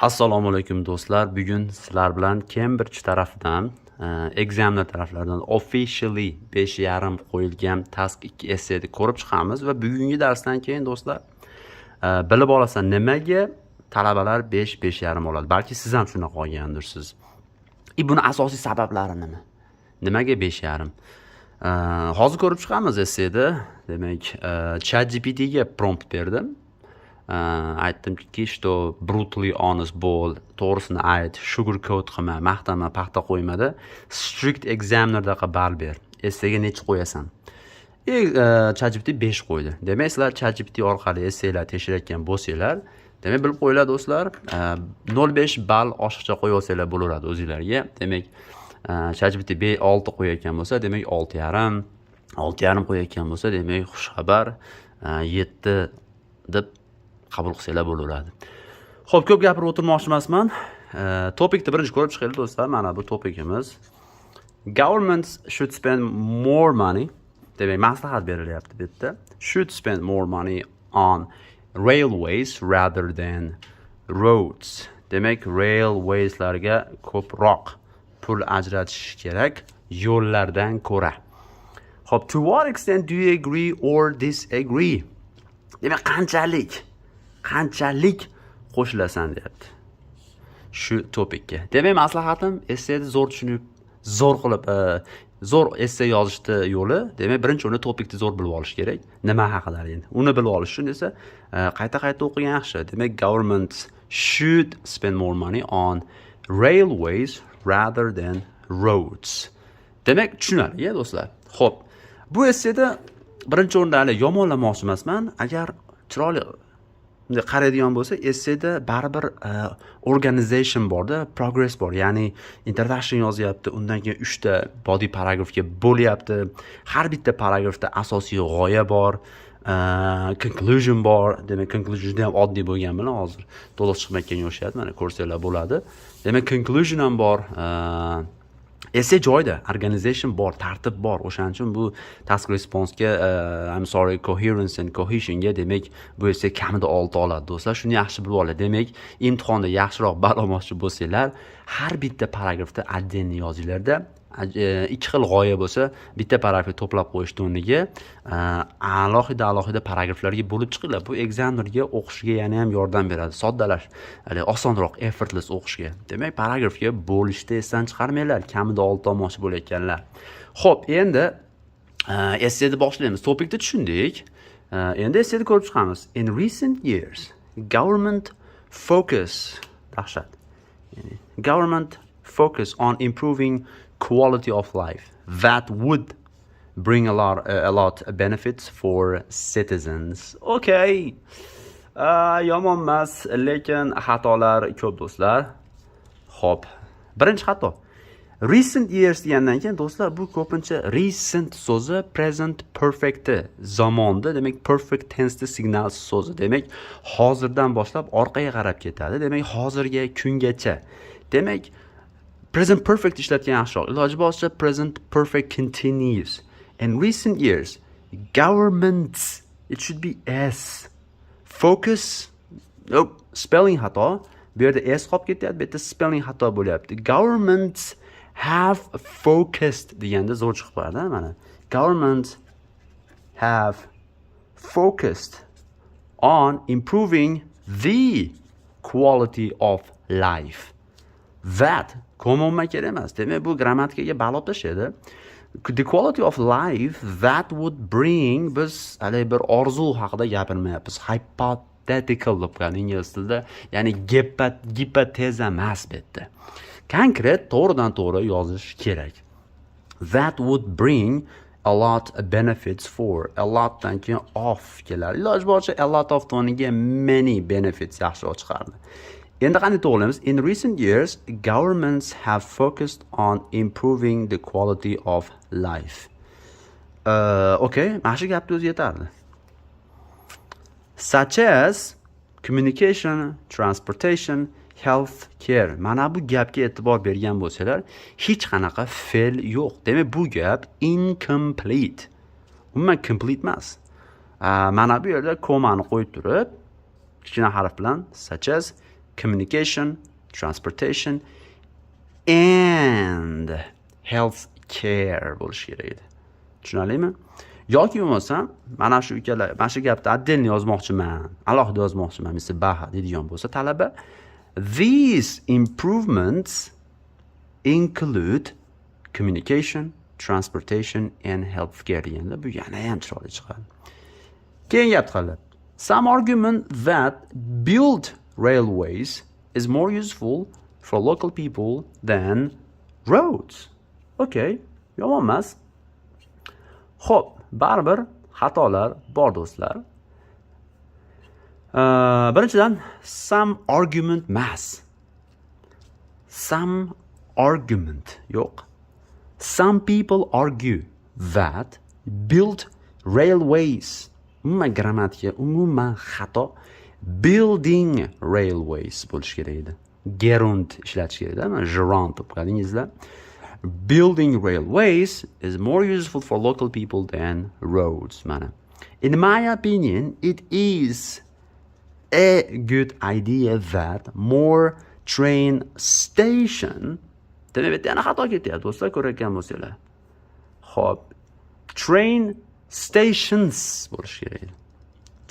Assalomu alaykum, do'stlar. Bugun sizlar bilan Cambridge tarafidan, examiner taraflaridan officially 5,5 qo'yilgan task 2 essayni ko'rib chiqamiz va bugungi darsdan keyin, do'stlar, bilib olasan, nimaga talabalar 5, 5,5 oladi. Balki siz ham shunaqa olgandirsiz. И buni asosiy sabablari nima? Nimaga 5,5? Hozir ko'rib chiqamiz essayni. Demak, ChatGPT ga prompt berdim. Aytdimki, что brutally honest bo'l, to'g'risini ayt, sugar coat qilma, maqtama, paxta qo'ymada, strict examinerdaqa ball ber. Essayga necha qo'yasan? И ChatGPT 5 qo'ydi. Demak, sizlar ChatGPT orqali essaylar tekshirayotgan bo'lsanglar, demak, bilib qo'yinglar, do'stlar, 0,5 ball oshiqcha qo'yib olsanglar bo'laveradi o'zinglarga. Demak, ChatGPT 6 qo'yayotgan bo'lsa, demak, 6,5, 6,5 qo'yayotgan bo'lsa, demak, xushxabar, 7 deb qabul qilsanglar bo'laveradi. Xo'p, ko'p gapirib o'tirmoqchi emasman. Topikni birinchi ko'rib chiqaylik, do'stlar. Mana bu topikimiz. Governments should spend more money. Demak, maslahat berilyapti bu yerda. Should spend more money on railways rather than roads. Demak, railwayslarga ko'proq pul ajratish kerak yo'llardan ko'ra. Xo'p, to what extent do you agree or disagree? Demak, qanchalik qo'shilasan deyapti shu topikka. Demak, maslahatim, essayni zo'r tushunib, zo'r qilib, zo'r essay yozishni yo'li, demak, birinchi uni topikni zo'r bilib olish kerak, nima haqidaligini. Uni bilib olish uchun esa qayta qayta o'qigan yaxshi. Demak, government should spend more money on railways rather than roads. Demak, tushunarli, do'stlar. Xo'p, bu essayda birinchi o'rinda hali yomonlamoqchi emasman. Agar chiroyli bunday qaraydigan bo'lsak, essayda baribir organization borda, progress bor. Ya'ni introduction yozyapti, undan keyin uchta body paragrafga bo'lyapti. Har bitta paragrafda asosiy g'oya bor, conclusion bor. Demak, conclusion juda ham oddiy bo'lgani bilan hozir to'liq chiqmayotganga o'xshayapti. Mana, ko'rsanglar bo'ladi. Demak, conclusion ham bor. Essay joyida, organization bor, tartib bor. O'shaning uchun bu task response'ga, I'm sorry, coherence and cohesionga, demak, bu essay kamida 6 oladi, do'stlar. Shuni yaxshi bilib olinglar. Demak, imtihonda yaxshiroq ball olmoqchi bo'lsanglar, har bitta paragrafda отдельно yozinglarda. Ikki xil g'oya bo'lsa, bitta paragrafga to'plab qo'yishni o'rniga alohida alohida paragraflarga bo'lib chiqinglar. Bu examinerga o'qishga yana ham yordam beradi, soddalash, haligi osonroq, effortless o'qishga. Demak, paragrafga bo'lishni esdan chiqarmanglar, kamida 6 olmoqchi bo'layotganlar. Xo'p, endi essayni boshlaymiz. Topikni tushundik. Endi essayni ko'rib chiqamiz. In recent years, government focus, dahshat. Ya'ni, government focus on improving quality of life that would bring a lot benefits for citizens. Okay. Yomon emas, lekin xatolar ko'p, do'stlar. Xo'p, birinchi xato. Recent years degandan keyin, do'stlar, bu ko'pincha recent so'zi present perfect zamonda, demak, perfect tense signal so'zi. Demak, hozirdan boshlab orqaga qarab ketadi. Demak, hozirgi kungacha. Demak, present perfect ishlatgan yaxshiroq. Iloji boricha present perfect continuous. In recent years, governments, it should be S. Focus, nope, spelling xato. Bu yerda S qolib ketyapti, bu yerda spelling xato bo'lyapti. Governments have focused deganda zo'r chiqib qoladi, mana. Governments have focused on improving the quality of life. That comma umuman kerak emas. Demak, bu grammatikaga ball olib tashlaydi. The quality of life that would bring, biz haligi bir orzu haqida gapirmayapmiz. Hypothetical deb qo'yadi ingliz tilida. Ya'ni gipoteza emas bu yerda. Konkret, to'g'ridan to'g'ri yozish kerak. That would bring a lot of benefits for, a lotdan keyin of keladi. Iloji boricha a lot of o'rniga many benefits yaxshiroq chiqardi. Endi qanday to'g'rilaymiz? In recent years, governments have focused on improving the quality of life. Okay, mana shu gapni o'zi yetarli. Such as communication, transportation, health care. Mana bu gapga e'tibor bergan bo'lsalar, hech qanaqa fe'l yo'q. Demak, bu gap incomplete. Umuman complete emas. Mana bu yerda komani qo'yib turib, kichkina harf bilan such as Communication, transportation and health care bo'lishi kerak edi. Tushunarlimi? Yoki bo'lmasam mana shu ikkala, mana shu gapni отдельно yozmoqchiman, alohida yozmoqchiman, Mr. Baha deydigan bo'lsa talaba, "These improvements include communication, transportation and healthcare" deganda bu yana ham chiroyli chiqadi. Keyin gapni qaranglar. "Some argument that build railways is more useful for local people than roads." Okay, yomon emas. Xo'p, baribir xatolar bor, do'stlar. Birinchidan, "some argument" emas. "Some argument" yo'q. "Some people argue that build railways." Umuman grammatika umuman xato. "Building railways" bo'lishi kerak edi. Gerund ishlatish kerakda, mana gerund deb qo'yadingizlar. "Building railways is more useful for local people than roads" mana. "In my opinion, it is a good idea that more train station." Demak, bu yerda yana xato ketyapti, do'stlar, ko'rayotgan bo'lsanglar. Xo'p, "train stations" bo'lishi kerak edi.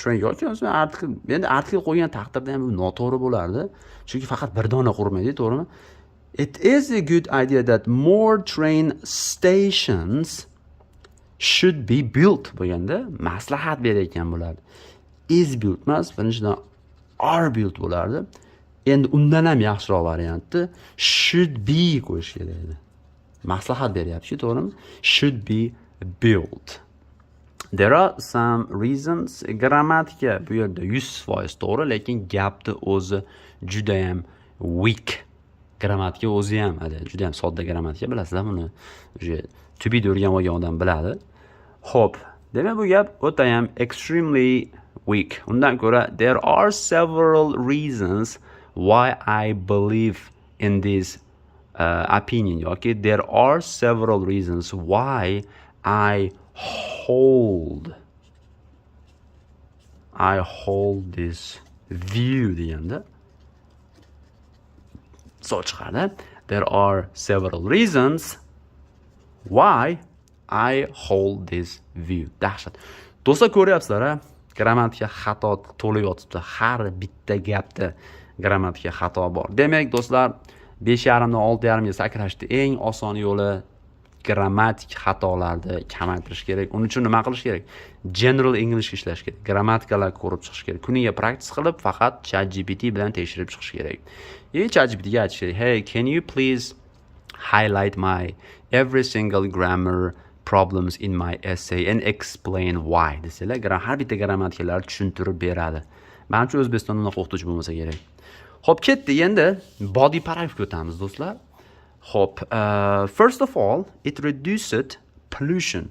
Train yoki o'zi artikel, endi artikel qo'ygan taqdirda ham bu noto'g'ri bo'lardi. Chunki faqat bir dona qurmaydi, to'g'rimi? "It is a good idea that more train stations should be built" bo'lganda maslahat berayotgan bo'lardi. "Is built" emas, birinchidan "are built" bo'lardi. Endi undan ham yaxshiroq variantni "should be" qo'yish kerak edi. Maslahat beryapti, to'g'rimi? "Should be built." "There are some reasons." Grammatika bu yerda 100% to'g'ri, lekin gapni o'zi judayam weak. Grammatika o'zi ham hali judayam sodda grammatika, bilasizlar buni. Уже tubida o'rganib olgan odam biladi. Xo'p, demak, bu gap o'tayam extremely weak. Undan ko'ra "There are several reasons why I believe in this opinion" yoki "There are several reasons why I hold this view" deganda zo'r chiqadi. "There are several reasons why I hold this view." Dahshat. Do'stlar, ko'ryapsizlar, a? Grammatika xato to'lib yotibdi. Har bitta gapda grammatika xato bor. Demak, do'stlar, 5,5 dan 6,5 ga sakrashni eng oson yo'li grammatik xatolarni kamaytirish kerak. Uning uchun nima qilish kerak? General English ishlash kerak. Grammatikalar ko'rib chiqish kerak. Kuniga practice qilib, faqat ChatGPT bilan tekshirib chiqish kerak. И ChatGPT ga aytish kerak: "Hey, can you please highlight my every single grammar problems in my essay and explain why?" desanglar, har bitta grammatikalarni tushuntirib beradi. Manimcha, O'zbekistonda unaqa o'qituvchi bo'lmasa kerak. Xo'p, ketdik, endi body paragrafga o'tamiz, do'stlar. Xo'p, "First of all, it reduced pollution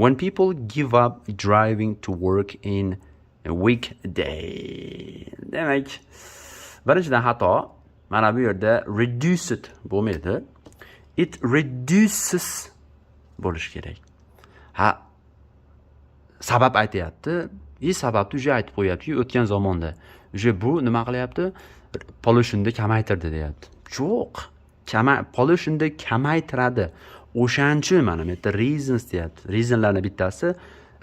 when people give up driving to work in a weekday." Demak, birinchidan xato. Mana bu yerda "reduced" bo'lmaydi. "It reduces" bo'lishi kerak. Ha, sabab aytyapti. И sababni уже aytib qo'yyaptiki, o'tgan zamonda. Уже bu nima qilyapti? Pollutionni kamaytirdi deyapti. Yo'q. Pollutionni kamaytiradi. O'shaning uchun mana bu yerda "reasons" deyapti. Reasonlarni bittasi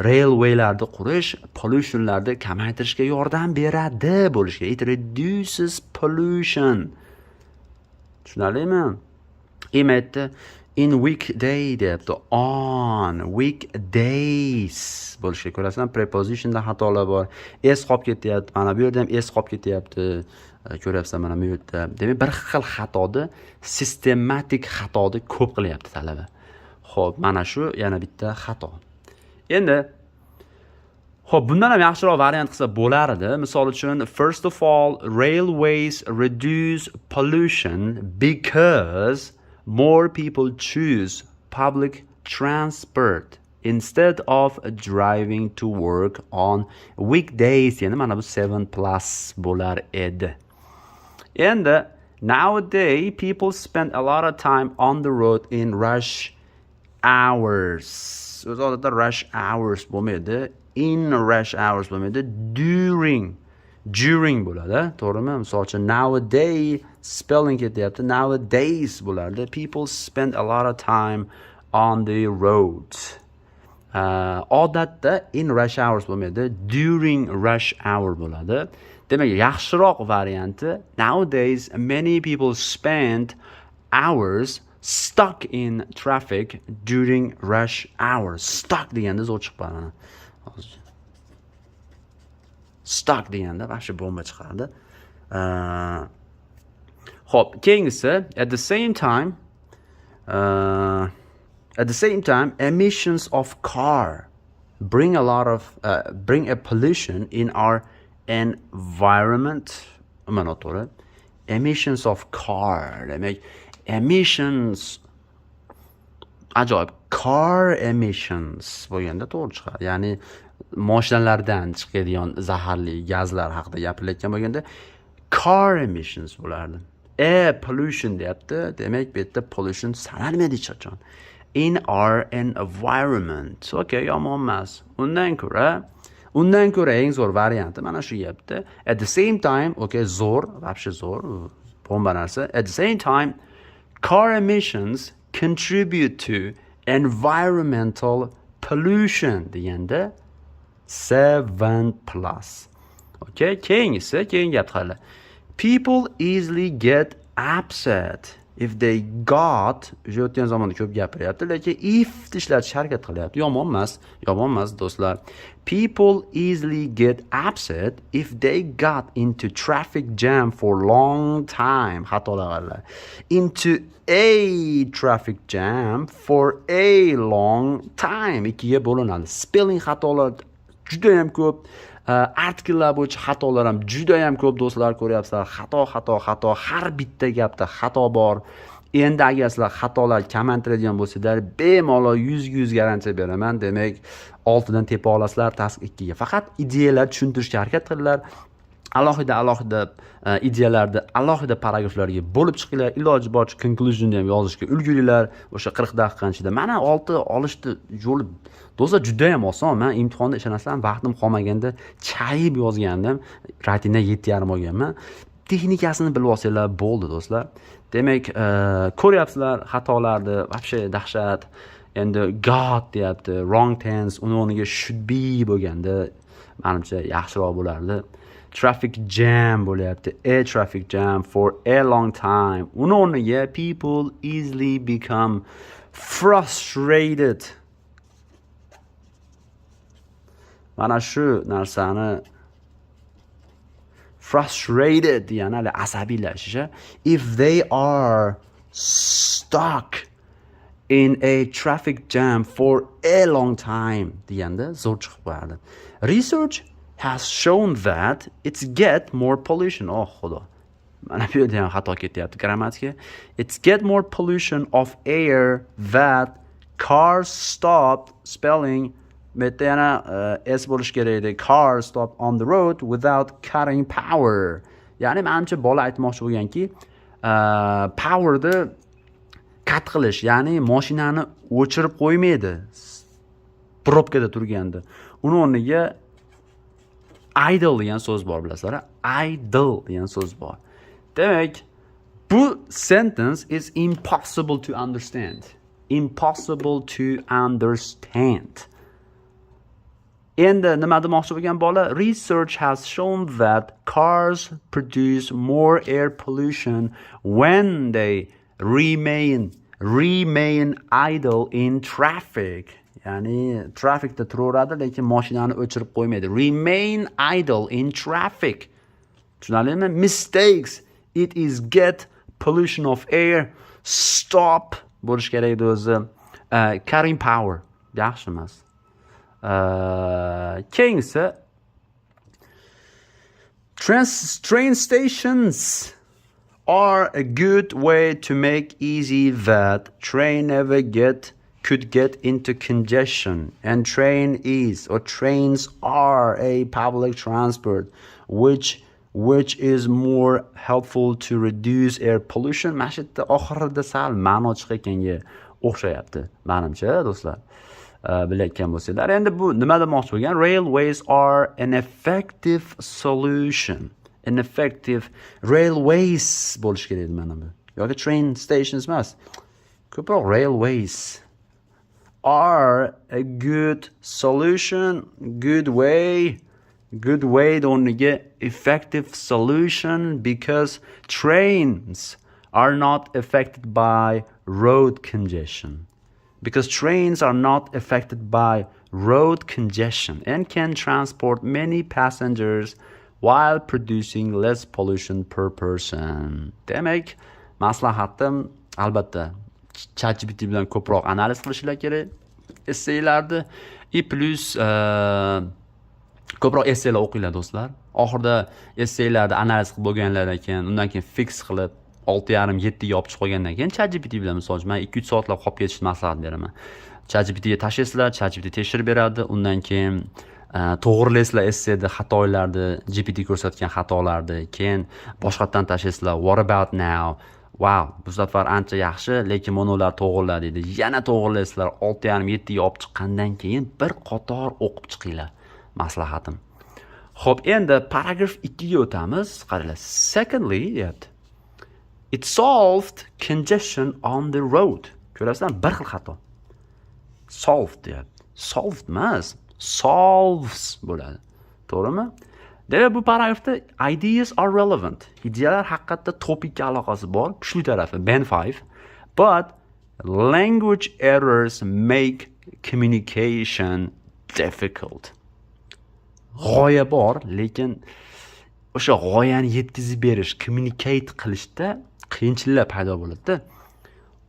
railwaylarni qurish pollutionlarni kamaytirishga yordam beradi bo'lishi kerak. "It reduces pollution." Tushunarlimi? Endi "in weekday" deyapti. "On weekdays" bo'lishi kerak. Ko'rasizlar, prepositionda xatolar bor. S qolib ketyapti. Mana bu yerda ham S qolib ketyapti. Ko'ryapsizlar mana bu yerda. Demak, bir xil xatoni, sistematik xatoni ko'p qilyapti talaba. Xo'p, mana shu yana bitta xato. Endi xo'p, bundan ham yaxshiroq variant qilsa bo'lar edi. Misol uchun, "First of all, railways reduce pollution because more people choose public transport instead of driving to work on weekdays." Ya'ni mana bu 7 plus bo'lar edi. Endi "Nowadays people spend a lot of time on the road in rush hours." O'zi odatda "rush hours" bo'lmaydi. "In rush hours" bo'lmaydi. "During During bo'ladi, to'g'rimi? Misol uchun, nowadays spelling ketyapti, nowadays bo'lardi. People spend a lot of time on the road. Odatda in rush hours bo'lmaydi, during rush hour bo'ladi. Demak, yaxshiroq varianti: nowadays many people spend hours stuck in traffic during rush hours. Stuck deganda zo'r chiqib qoladi. Hozir stuck deganda вообще bomba chiqardi. Xo'p, keyingisi: at the same time emissions of car bring a lot of bring a pollution in our environment. Mana, noto'g'ri. Emissions of car, demak, emissions ajoyib, car emissions bo'lganda to'g'ri chiqadi, ya'ni moshinalardan chiqadigan zaharli gazlar haqida gapirilayotgan bo'lganda car emissions bo'lardi. Air pollution deyapti, demak, bu yerda pollution sanalmaydi hech qachon. In our environment, okay, yomon emas. Undan ko'ra eng zo'r varianti mana shu gapda: at the same time, okay, zo'r, вообще zo'r, bomba narsa. At the same time, car emissions contribute to environmental pollution deganda 7 plus. Okay, keyingisi, keyingi gap qaranglar: people easily get upset if they got. O'sha o'tgan zamonda ko'p gapiryapti, lekin if ishlatishga harakat qilyapti. Yomon emas, yomon emas, do'stlar. People easily get upset if they got into traffic jam for long time. Xatolar qaranglar: into a traffic jam for a long time, ikkiga bo'linadi. Spelling xatolar judayam ko'p, artikllar bo'yicha xatolar ham judayam ko'p, do'stlar. Ko'ryapsizlar, xato, xato, xato, har bitta gapda xato bor. Endi agar sizlar xatolar kamaytiradigan bo'lsanglar, bemalol 100ga 100 garantiya beraman, demak, 6dan tepa olasizlar task 2ga. Faqat ideyalar tushuntirishga harakat qilinglar, alohida alohida ideyalarni alohida paragraflarga bo'lib chiqinglar, iloji boricha conclusionni ham yozishga ulguringlar o'sha 40 daqiqani ichida. Mana, 6 olishni yo'li, do'stlar, judayam oson. Man imtihonda, ishonasizlarmi, vaqtim qolmaganda chayib yozgandim, writingdan 7,5 olganman. Texnikasini bilib olsanglar bo'ldi, do'stlar. Demak, ko'ryapsizlar xatolarni, вообще dahshat. Endi got deyapti, wrong tense, uni o'rniga should be bo'lganda, manimcha, yaxshiroq bo'lardi. Traffic jam bo'lyapti, a traffic jam for a long time, uni o'rniga people easily become frustrated. Mana shu narsani, frustrated degani hali asabiylashish, if they are stuck in a traffic jam for a long time deganda zo'r chiqib qo'yardi. Research has shown that it's get more pollution. Oh, xudo, mana bu yerda ham xato ketyapti grammatika. It's get more pollution of air that cars stop, spelling, bu yerda yana s bo'lishi kerak edi. Car stop on the road without cutting power. Ya'ni, manimcha, bola aytmoqchi bo'lganki, powerni cut qilish, ya'ni moshinani o'chirib qo'ymaydi probkada turganda. Uni o'rniga idle degan so'z bor, bilasizlar, idle degan so'z bor. Demak, bu sentence is impossible to understand, impossible to understand. Endi nima demoqchi bo'lgan bola? Research has shown that cars produce more air pollution when they remain idle in traffic. Ya'ni trafikda turaveradi, lekin mashinani o'chirib qo'ymaydi. Remain idle in traffic. Tushunarlimi? Mistakes. It is get pollution of air. Stop bo'lishi kerak edi o'zi. Carrying power. Yaxshi emas. Keyingisi: train stations are a good way to make easy that train never get could get into congestion, and train is or trains are a public transport which is more helpful to reduce air pollution. Mana shu yerda oxirida sal ma'no chiqayotganga o'xshayapti, manimcha, do'stlar. Bilayotgan bo'lsanglar, endi bu nima demoqchi bo'lgan? Railways are an effective solution. An effective railways bo'lishi kerak edi mana bu yoki train stations emas, ko'proq railways are a good solution, good way, good way o'rniga effective solution, because trains are not affected by road congestion, because trains are not affected by road congestion and can transport many passengers while producing less pollution per person. Demak, maslahatim, albatta, ChatGPT bilan ko'proq analiz qilishlar kerak essaylarni и плюс ko'proq essaylar o'qinglar, do'stlar. Oxirida essaylarni analiz qilib bo'lganlaridan keyin, undan keyin fix qilib, 6,5, 7ga olib chiqib olgandan keyin ChatGPT bilan, misol uchun, man 2-3 soatlab qolib ketishni maslahat beraman. ChatGPTga tashlaysizlar, ChatGPT tekshirib beradi. Undan keyin to'g'rilaysizlar essayni, xatolarni, GPT ko'rsatgan xatolarni. Keyin boshqatdan tashlaysizlar. "What about now? Wow, bu safar ancha yaxshi, lekin mana ular to'g'irla", deydi. Yana to'g'irlaysizlar. 6,5, 7ga olib chiqqandan keyin bir qator o'qib chiqinglar, maslahatim. Xo'p, endi paragraf 2 ga o'tamiz. Qaranglar, "Secondly", deyapti. "It solved congestion on the road." Ko'rasizlar, bir xil xato. "Solved" deyapti. "Solved" emas, "solves" bo'ladi. To'g'rimi? Demak, bu paragrafda ideas are relevant. Ideyalar haqiqatda topikka aloqasi bor, kuchli tarafi band 5. "But language errors make communication difficult." G'oya bor, lekin o'sha g'oyani yetkazib berish, communicate qilishda qiyinchiliklar paydo bo'ladi-da.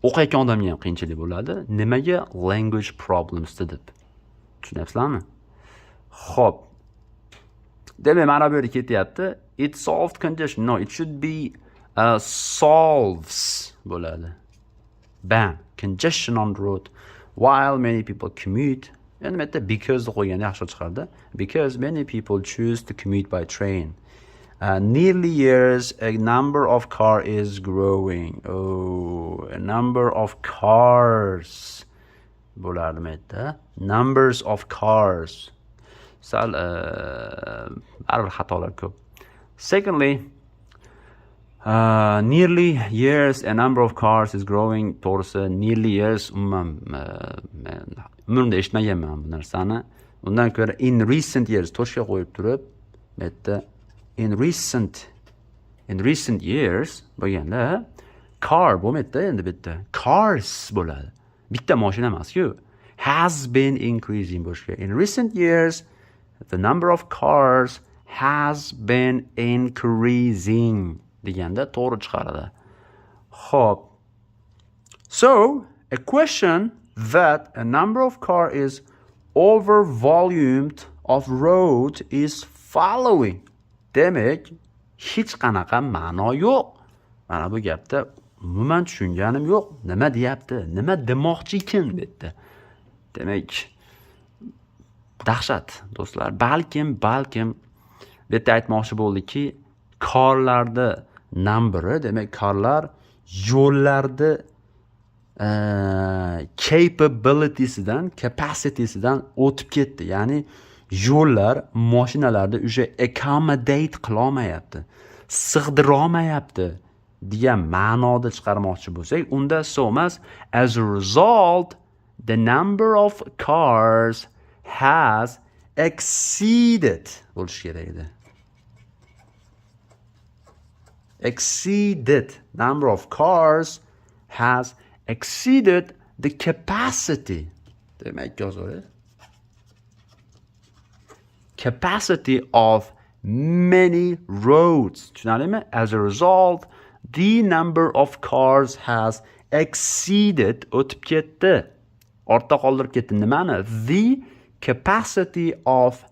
O'qiyotgan odamga ham qiyinchilik bo'ladi. Nimaga? Language problems deb. Tushunyapsizlarmi? Xo'p. Demak, mana bu yerda ketyapti. "It solved congestion." No, it should be "solves" bo'ladi. Bam. "Congestion on the road while many people commute." Endi bu yerda "because" qo'yganda yaxshi chiqardi. "Because many people choose to commute by train. Nearly years, a number of car is growing." Oh, a number of cars bo'lardi bu yerda. Numbers of cars. Sal baribir xatolar ko'p. Secondly, nearly years a number of cars is growing. To'g'risi, nearly years umuman men umrimda eshitmaganman bu narsani. Undan ko'ra "in recent years", точка qo'yib turib, bu yerda in recent years bo'lganda car bo'lmaydida, endi bu yerda cars bo'ladi. Bitta mashina emas-ku. "Has been increasing" bo'lishi kerak. "In recent years the number of cars has been increasing" deganda to'g'ri chiqaradi. Xo'p. "So, a question that a number of car is over volumed of road is following." Demak, hech qanaqa ma'no yo'q. Mana bu gapda umuman tushunganim yo'q. Nima deyapti? Nima demoqchi ekan bu yerda? Demak, dahshat, do'stlar. Balkim bu yerda aytmoqchi bo'ldiki, carlarda numberi, demak, carlar yo'llarda capabilitysidan, capacitysidan o'tib ketdi. Ya'ni yo'llar mashinalarni уже accommodate qilolmayapti, sig'dirolmayapti degan ma'noda chiqarmoqchi bo'lsak, unda "so" emas, "As a result, the number of cars has exceeded" bo'lishi kerak edi. Exceeded, number of cars has exceeded the capacity, demak, yozavering, capacity of many roads. Tushunarlimi? "As a result, the number of cars has exceeded", o'tib ketdi, ortda qoldirib ketdi nimani? The capacity of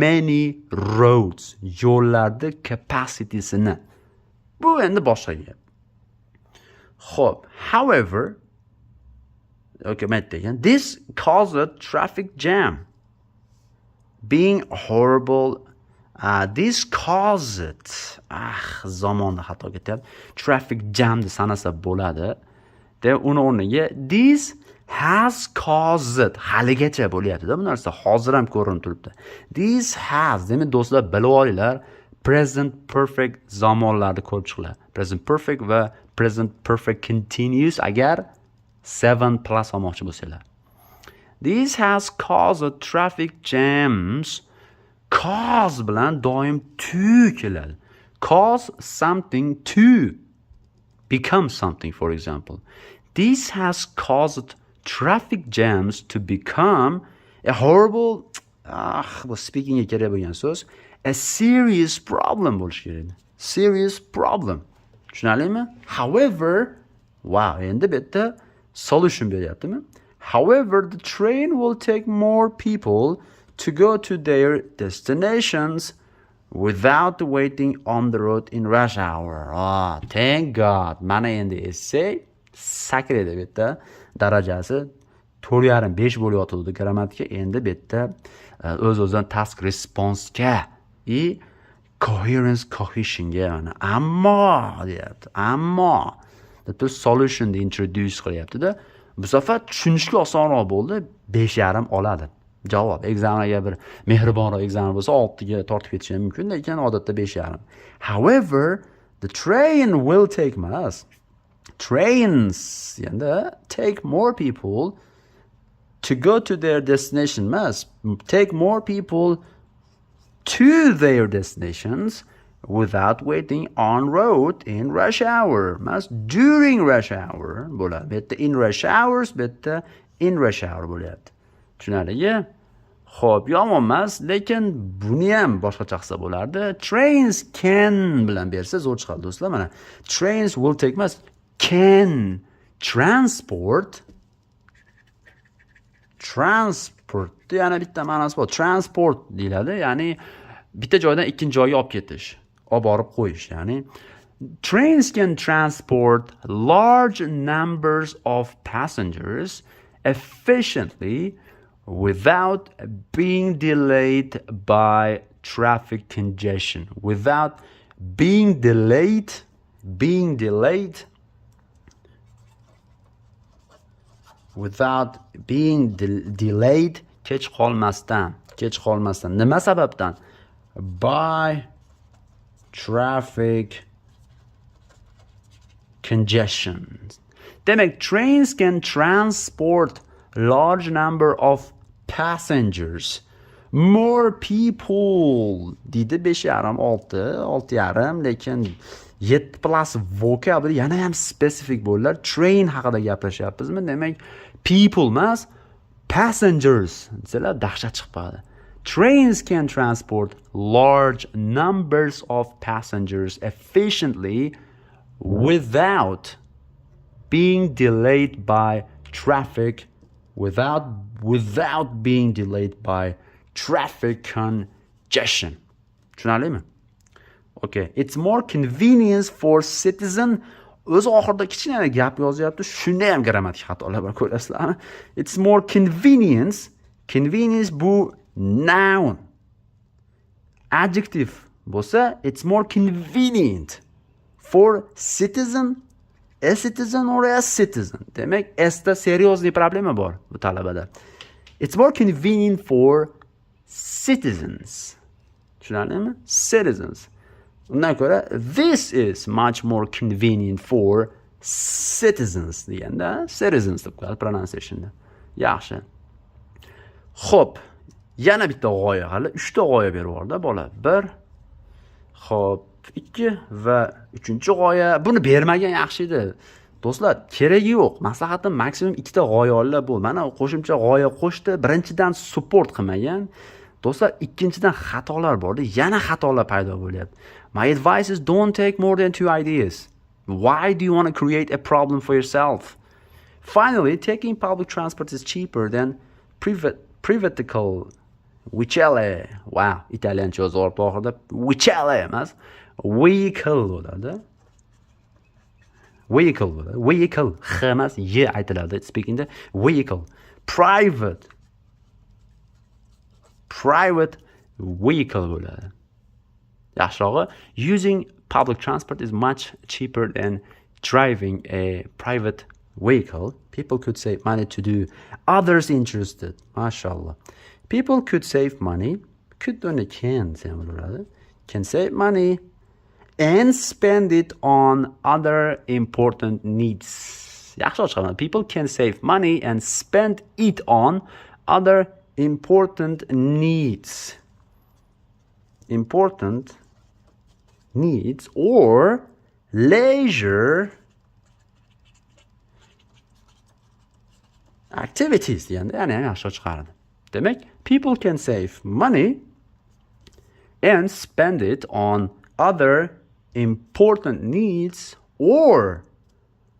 many roads, yo'llarni capacitysini. Bu endi boshqa gap. Xo'p, "However", okay, mayli degan, "This caused traffic jam being horrible." This caused, ah, zamonda xato ketyapti. Traffic jamni sanasa bo'ladi. Demak, uni o'rniga this has caused, haligacha bo'lyapti-da bu narsa, hozir ham ko'rinib turibdi. This has, demak, do'stlar, bilib olinglar, present perfect zamonlarni ko'rib chiqinglar. Present perfect va present perfect continuous agar 7 plus olmoqchi bo'lsanglar. This has caused traffic jams. Cause bilan doim to keladi. Cause something to become something, for example. This has caused traffic jams to become a horrible, ah, bu speakingga kerak bo'lgan so'z, a serious problem bo'lishi kerak. Serious problem. Tushunarlimi? However, wow, endi bu yerda solution beryaptimi? However, the train will take more people to go to their destinations without waiting on the road in rush hour. Ah, thank God. Mana endi essay sakraydi bu yerda. Darajasi 4,5, 5 bo'layotgandi grammatika. Endi bu yerda o'z-o'zidan task response'ga и coherence, cohesionga, mana ammo deyapti. Ammo deb turib solutionni introduce qilyapti-da. Bu safar tushunishga osonroq bo'ldi. 5,5 oladi. Javob. Экзамен agar bir mehribonroq экзамен bo'lsa, 6 ga tortib ketishi ham mumkin, lekin odatda 5,5. However, the train will take emas. Trains endi take more people to go to their destination emas. Take more people to their destinations without waiting on road in rush hour emas, during rush hour bo'ladi. Bu yerda in rush hours, bu yerda in rush hour bo'lyapti. Tushunarlimi? Xo'p, yomon emas, lekin buni ham boshqacha qilsa bo'lardi. Trains can bilan bersa zo'r chiqadi, do'stlar. Mana trains will take emas, can transport. Transport yana bitta ma'nosi bor. Transport deyiladi, ya'ni bitta joydan ikkinchi joyga olib ketish, olib borib qo'yish, ya'ni trains can transport large numbers of passengers efficiently without being delayed by traffic congestion, without being delayed, being delayed, without being delayed, kech qolmasdan, kech qolmasdan. Nima sababdan? By traffic congestion. Demak, trains can transport large number of passengers, more people deydi. 5,5, 6, 6,5, lekin 7 plus vocabulary yana ham specific bo'ldilar. Train haqida gaplashyapmizmi, demak, people emas, passengers desalar, dahshat chiqib qoladi. Trains can transport large numbers of passengers efficiently without being delayed by traffic, without being delayed by traffic congestion. Tushunarlimi? Okay, it's more convenience for citizen. O'zi oxirida kichkina gap yozyapti, shunda ham grammatik xatolar bor, ko'rasizlarmi? It's more convenience. Convenience bu noun. Adjective bo'lsa, it's more convenient for citizen, a citizen or a citizen. Demak, s da серьезный problema bor bu talabada. It's more convenient for citizens. Tushunarlimi? Citizens. Undan ko'ra this is much more convenient for citizens deganda citizens deb qo'yadi pronunciationda. Yaxshi. Xo'p, yana bitta g'oya, hali uchta g'oya berib yubordi bola. Bir, xo'p, ikki va uchinchi g'oya. Buni bermagan yaxshi edi. Do'stlar, keragi yo'q. Maslahatim, maksimum ikkita g'oya olinglar bu. Mana qo'shimcha g'oya qo'shdi. Birinchidan, support qilmagan. Do'stlar, ikkinchidan, xatolar borda, yana xatolar paydo bo'lyapti. My advice is don't take more than two ideas. Why do you want to create a problem for yourself? Finally, taking public transport is cheaper than privatical vehicle. Wow, italyancha yozib yuboribdi oxirida. Vehicle emas, vehicle bo'ladi. Vehicle bo'ladi. Vehicle, x emas, y aytiladi speakingda. Vehicle. Private. Private vehicle bo'ladi. Yaxshirog'i, using public transport is much cheaper than driving a private Vehicle. People could save money to do others interested. Mashallah. People could save money. Could o'rniga can desam bo'laveradi. Can save money and spend it on other important needs. Yaxshi chiqaman. People can save money and spend it on other important needs. Important needs or leisure activities deganda yana ham yaxshi chiqardi. Demak, people can save money and spend it on other important needs or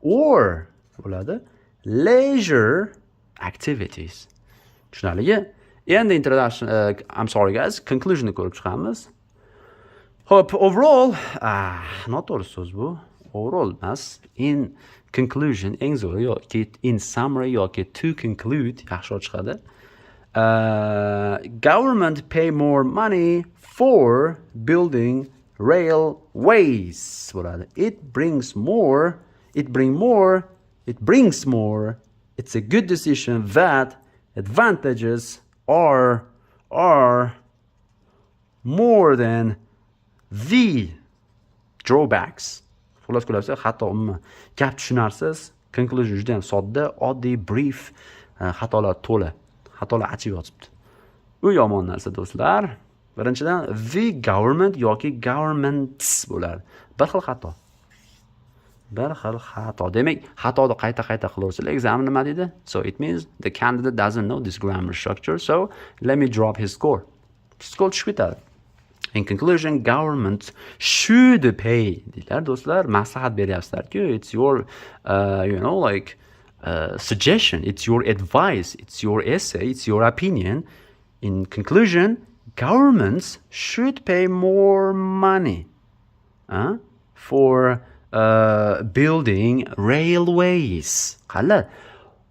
bo'ladi leisure activities. Tushunarligi? Endi introduction, I'm sorry guys, conclusionni ko'rib chiqamiz. Xo'p, overall, noto'g'ri so'z bu. Overall emas. In conclusion eng zo'ri yoki in summary yoki to conclude yaxshiroq chiqadi. Government pay more money for building railways bo'ladi. It brings more, it bring more, it brings more. It's a good decision that advantages are more than the drawbacks. Xullas ko'ryapsiz, hatto umuman gap tushunarsiz. Conclusion juda ham sodda, oddiy, brief, xatolar to'la. Xatolar achib yotibdi. U yomon narsa, do'stlar. Birinchidan the government yoki governments bo'ladi. Bir xil xato. Bir xil xato. Demak, xatoni qayta-qayta qilaversalar, examiner nima deydi? So it means the candidate doesn't know this grammar structure, so let me drop his score. Score tushib ketadi. In conclusion, government should pay deydilar do'stlar, maslahat beryapsizlar-ku, it's your like suggestion, it's your advice, it's your essay, it's your opinion. In conclusion, governments should pay more money for building railways. Qala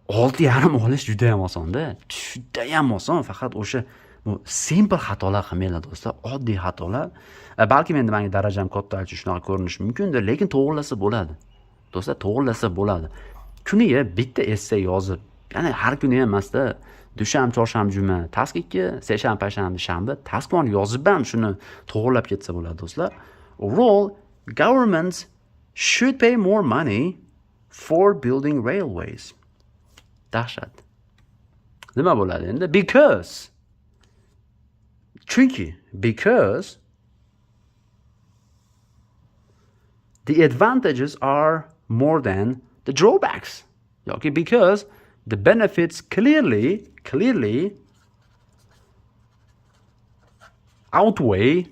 6,5 olish juda ham osonda, juda ham oson, faqat o'sha bu simple xatolar qilmanglar do'stlar, oddiy xatolar. Balkim endi menga darajam katta uchun shunaqa ko'rinishi mumkindir, lekin to'g'rilasa bo'ladi. Do'stlar, to'g'rilasa bo'ladi. Kuniga bitta essay yozib, ya'ni har kuni ham emasda, dushanba, chorshanba, juma, task 2, seshanba, payshanba, shanba task 1 yozib ham shuni to'g'rilab ketsa bo'ladi do'stlar. Overall, governments should pay more money for building railways. Dahshat. Nima bo'ladi endi? Because, chunki, because the advantages are more than the drawbacks. Yoki because the benefits clearly outweigh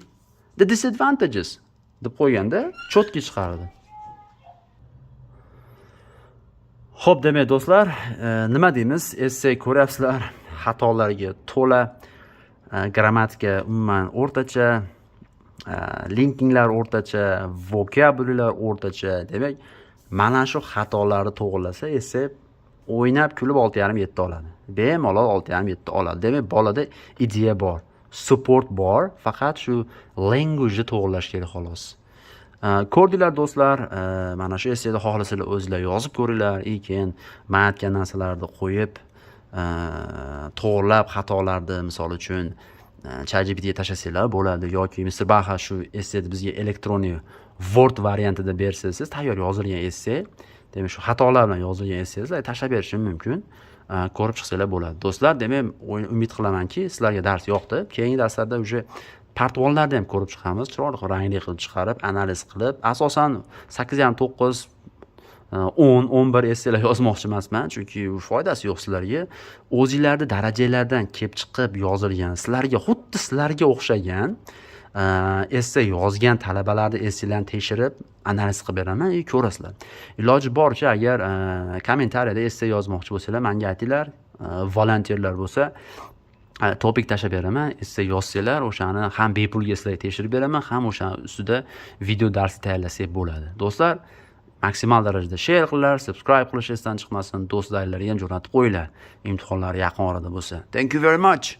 the disadvantages deb qo'yganda cho'tki chiqardi. Xo'p, demak do'stlar, nima deymiz? Essay ko'ryapsizlar, xatolarga to'la, grammatika umuman o'rtacha, linkinglar o'rtacha, vocabularylar o'rtacha. Demak, mana shu xatolarni to'g'rilasa, essay o'ynab kulib 6,5 7 oladi. Bemalol 6,5 7 oladi. Demak, bolada ideya bor, support bor, faqat shu language'ni to'g'rilash kerak xolos. Ko'rdinglar do'stlar, mana shu essayni xohlasanglar o'zinglar yozib ko'ringlar, keyin men aytgan narsalarni qo'yib, to'g'rilab xatolarni misol uchun ChatGPTga tashlasanglar bo'ladi yoki Mr. Baha shu essayni bizga elektronniy Word variantida bersa, siz tayyor yozilgan essay, demak shu xatolar bilan yozilgan essay sizlarga tashlab berishim mumkin. Ko'rib chiqsanglar bo'ladi. Do'stlar, demak, umid qilamanki, sizlarga dars yoqdi. Keyingi darslarda уже part 1larni ham ko'rib chiqamiz. Chiroyli rangli qilib chiqarib, analiz qilib, asosan 8,5, 9, 10, 11 essaylar yozmoqchi emasman, chunki u foydasi yo'q sizlarga. O'zinglarni darajalardan kelib chiqib yozilgan, sizlarga xuddi sizlarga o'xshagan essay yozgan talabalarni essaylarini tekshirib, analiz qilib beraman, и ko'rasizlar. Iloji boricha agar kommentariyada essay yozmoqchi bo'lsanglar, menga aytinglar, volonterlar bo'lsa, topik tashlab beraman, essay yozsanglar, o'shani ham bepulga sizlarga tekshirib beraman, ham o'sha ustida video darsi tayyorlasak bo'ladi. Do'stlar, maksimal darajada share qilinglar, subscribe qilish esdan chiqmasin, do'stlaringlarga ham jo'natib qo'yinglar. Imtihonlar yaqin orada bo'lsa. Thank you very much.